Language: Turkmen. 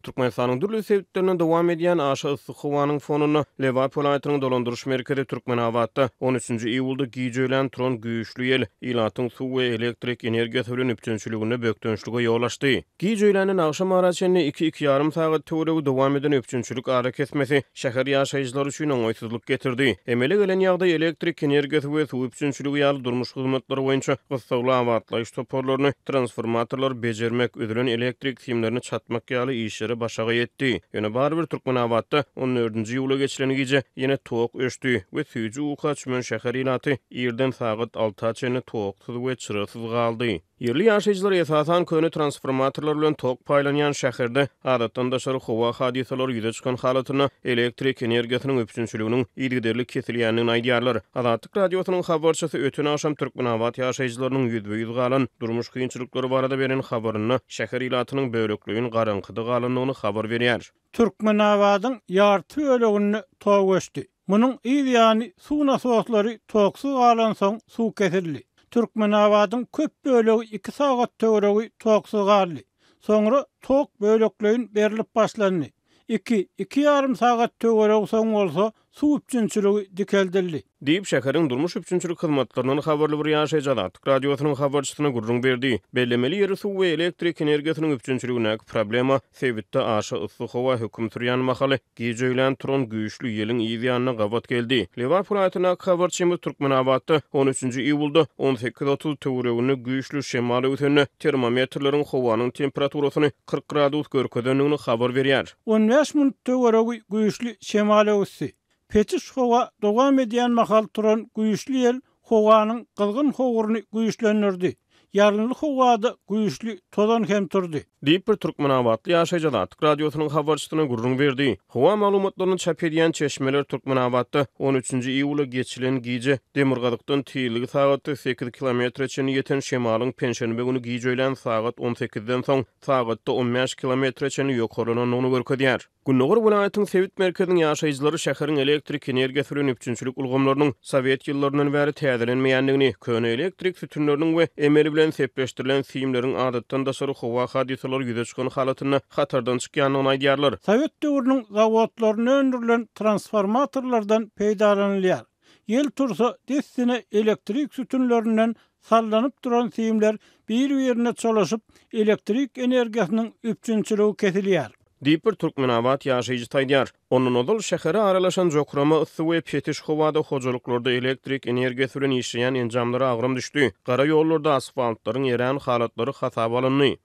Türkmenistanyň dürli sebitlerinde dowam edýän aşa yssy howanyň fonunda, Lebap welaýatynyň dolandyryş merkezi Türkmenabatda on üçünji iýulda gijöýlän turan güýçli ýel ilatyň suw we elektrik energiýasy bilen üpjünçiliginde bökdençlige ýol açdy. Gijöýländen agşam ara çenli iki-iki ýarym sagat töweregi dowam eden üpjünçilik arakesmesi şäher ýaşaýjylary üçin oňaýsyzlyk getirdi. Emele gelen ýagdaý elektrik energiýasy we suw üpjünçiligi ýaly durmuş hyzmatlary boýunça gyssagly abatlaýyş toparlaryny, transformatorlary bejermek, üzülen elektrik simlerini çatmak ýaly işlere başagaý etdi. Ýöne barybir Türkmenabatda on dördünji iýula geçilen gije ýene tok öçdi we süýji uka çümen şäher ilaty irden sagat alta çenli toksuz we çyrasyz galdy. Ýerli ýaşaýjylar esasan köne transformatorlar bilen tok paýlanýan şäherde adatdan daşary howa hadysalary ýüze çykan halatynda elektrik energiýasynyň üpjünçiliginiň yzygiderli kesilýändigini aýdýarlar. Azatlyk Radiosynyň habarçysy öten agşam Türkmenabat ýaşaýjylarynyň ýüzbe-ýüz galan durmuş kynçylyklary barada beren habarynda şäher ilatynyň bölekleýin garaňkyda galandygyny habar berýär. Türkmenabadyň ýarty böleginde tok öçdi. Munuň yz ýany suw nasoslary toksuz galansoň suw kesildi. Türkmenabadyň köp bölegi iki sagat töweregi toksuz galdy. Soňra tok bölekleýin berlip başlandy. Iki, iki ýarym sagat töweregi soň bolsa suw üpjünçiligi dikeldildi. Diýip, şäheriň durmuş üpjünçilik hyzmatlaryndan habarly bir ýaşaýjy Azatlyk Radiosynyň habarçysyna gürrüň berdi. Bellemeli ýeri suw we elektrik energiýasynyň üpjünçiligindäki problema sebitde aşa yssy howa höküm sürýän mahaly gije öýlän turan güýçli ýeliň yz ýanyna gabat geldi. Lebap welaýatyndaky habarçymyz Türkmenabatda on üçünji iýulda 18.30 töwereginde güýçli şemal öwsende termometrleriň howanyň temperaturasyny 40 gradus görkezendigini habar berýär. On bäş minut töweregi güýçli şemal öwüsdi. Petiş howa dowam edýän mahal turan güýçli ýel howanyň gyzgyn howruny güýçlendirdi. Ýalynly howada güýçli tozan hem turdy. Diýip, bir türkmenabatly ýaşaýjy Azatlyk Radiosynyň habarçysyna gürrüň berdi. Howa maglumatlaryny çap edýän çeşmeler Türkmenabatda on üçünji iýula geçilen gije demirgazykdan tizligi sagatda sekiz kilometre çenli ýeten şemalyň penşenbe güni gijöýlän sagat on sekizden soň sagatda on bäş kilometre çenli ýokarlanandygyny görkezýär. Gündogar welaýatyň sebit merkeziniň ýaşaýjylary şäheriň elektrik energiýasy bilen üpjünçilik ulgamlarynyň sowet ýyllaryndan bäri täzelenmeýändigini, köne elektrik sütünleriniň we emel bilen sepleşdirilen simleriň adatdan daşary howa hadysalary ýüze çykan halatynda hatardan çykýandygyny aýdýarlar. Sowet döwrüniň zawodlarynda öndürilen transformatorlardan peýdalanylýar. Ýel tursa, dessine elektrik sütünlerinden sallanyp duran simler bir-birine çolaşyp, elektrik energiýasynyň üpjünçiligi kesilýär. Diýip, bir türkmenabat ýaşaýjysy aýdýar. Ondan ozal şähere aralaşan jokrama yssy we petiş howada hojalyklarda elektrik energiýasy bilen işleýän enjamlara agram düşdi. Gara ýollarda asfaltlaryň erän halatlary hasaba alyndy.